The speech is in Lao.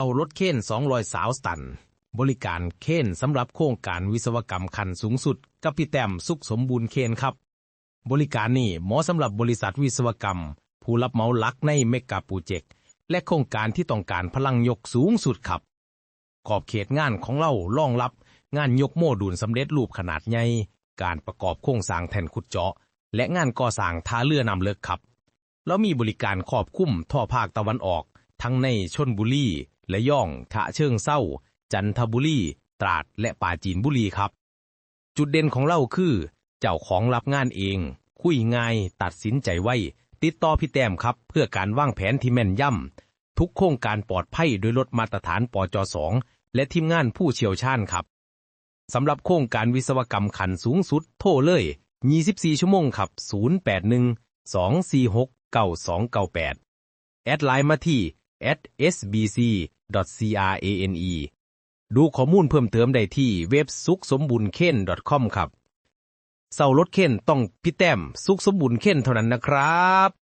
ເອົາລົດເຄນສອງຮ້ອຍຊາວຕັນ. ບໍລິການເຄນສຳລັບໂຄງການວິສະວະກຳຂັ້ນສູງສຸດກັບພີ່ແຕ້ມ ສຸກສົມບູນເຄນ ຄັບ. ບໍລິການນີ້ເໝາະສຳລັບບໍລິສັດວິສະວະກຳ, ຜູ້ຮັບເໝົາຫຼັກໃນເມກາໂປຣເຈັກ ແລະ ໂຄງການທີ່ຕ້ອງການພະລັງຍົກສູງສຸດ ຄັບ. ຂອບເຂດງານຂອງເຮົາລອງຮັບງານຍົກໂມດູນສຳເລັດຮູບຂະໜາດໃຫຍ່, ການປະກອບໂຄງສ້າງແທ່ນຂຸດເຈາະ ແລະ ງານກໍ່ສ້າງທ່າເຮືອນ້ຳເລິກ ຄັບ. ເຮົາມີບໍລິການຄອບຄຸມທົ່ວພາກຕາເວັນອອກ, ທັງໃນຊົນບູລີ, ລະຍອງ, ຊະເຊີງເຊົາ, ຈັນທະບູລີ, ຕາດ ແລະ ປາຈີນບູລີ ຄັບ. ຈຸດເດັ່ນຂອງເຮົາຄື ເຈົ້າຂອງຮັບງານເອງ, ຄຸຍງ່າຍ, ຕັດສິນໃຈໄວ. ຕິດຕໍ່ພີ່ແຕ້ມ ຄັບ ເພື່ອການວາງແຜນທີ່ແມ່ນຢຳ. ທຸກໂຄງການປອດໄພດ້ວຍລົດມາດຕະຖານ ປຈ. ສອງ ແລະ ທີມງານຜູ້ຊ່ຽວຊານ ຄັບ. ສຳລັບໂຄງການວິສະວະກຳຂັ້ນສູງສຸດ ໂທເລີຍ ຊາວສີ່ຊົ່ວໂມງ ຄັບ ສູນແປດໜຶ່ງ ສອງສີ່ຫົກ ເກົ້າສອງເກົ້າແປດ. ແອັດໄລນ໌ມາທີ່ ແອັດເອສບີຊີດອດຊີອາເອເອັນອີ. ດູຂໍ້ມູນເພີ່ມເຕີມໄດ້ທີ່ເວັບສຸກສົມບູນເຄນດອດຄອມ ຄັບ. ເຊົ່າລົດເຄນຕ້ອງພີ່ແຕ້ມ ສຸກສົມບູນເຄນ ເທົ່ານັ້ນນະຄັບ.